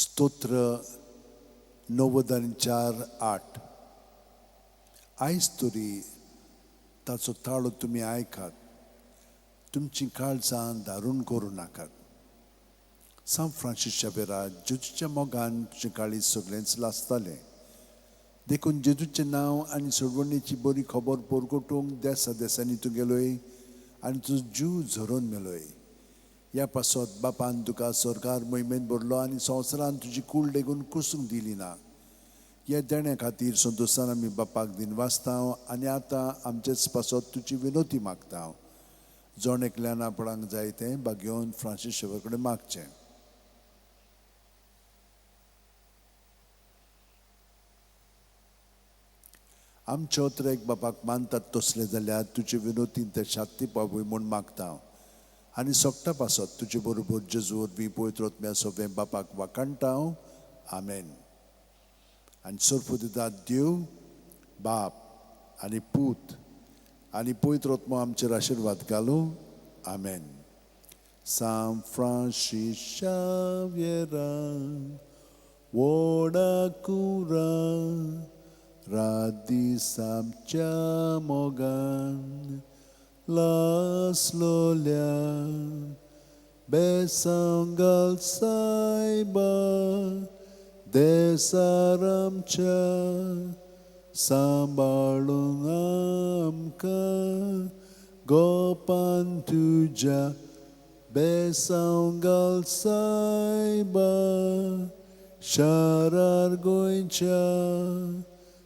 स्तोत्र 94:8. आयज तरी ताचो ताळो तुमी आयकात, तुमचीं काळजां दारून करूं नाकात. सांत फ्रांसीस शावेरा, जेजूच्या मोगान तुजें काळीज सगळेंच लासतालें, देखून जेजूचें नांव आनी सोडवणेची बरी खबर परगटूंक देसा देसांनी तूं गेलोय आनी तुजो जीव झरोवन मेलोय. ह्या पासत बापान तुका सरकार मोहिमेंत भरलो आनी संवसारान तुजी कूड लेगून कुसूंक दिली ना. ह्या देण्या खातीर संतोशान आमी बापाक दिनवासता आनी आतां आमचेच पासत तुजी विनोती मागता. जण एकल्यान आपणाक जाय तें बागेवन फ्रांसीस शेवर कडेन मागचें. आमचे एक बापाक मानतात तसले जाल्यार तुजे विनोतीन ते शांती पावय म्हूण मागता आनी सोगटा पासत तुजे बरोबर जेजू वरवीं पवित्र आत्म्या सगळें बापाक वाखाणटा. आमेन. आनी सर्वपुदिता देव बाप आनी पूत आनी पवित्र आत्मो आमचेर आशिर्वाद घालूं. आमेन. सांत फ्रांसीस शाव्येरा व्हडा कुरा रात दीस आमच्या मोगान लासलोल्या बेसांव घाल सायबा देसार आमच्या सांबाळून आमकां गोपान तुज्या बेसांव घाल सायबा शारार गोंयच्या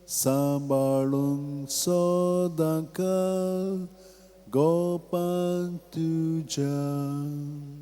सांबाळून सदांकाळ गोपान तुज्या.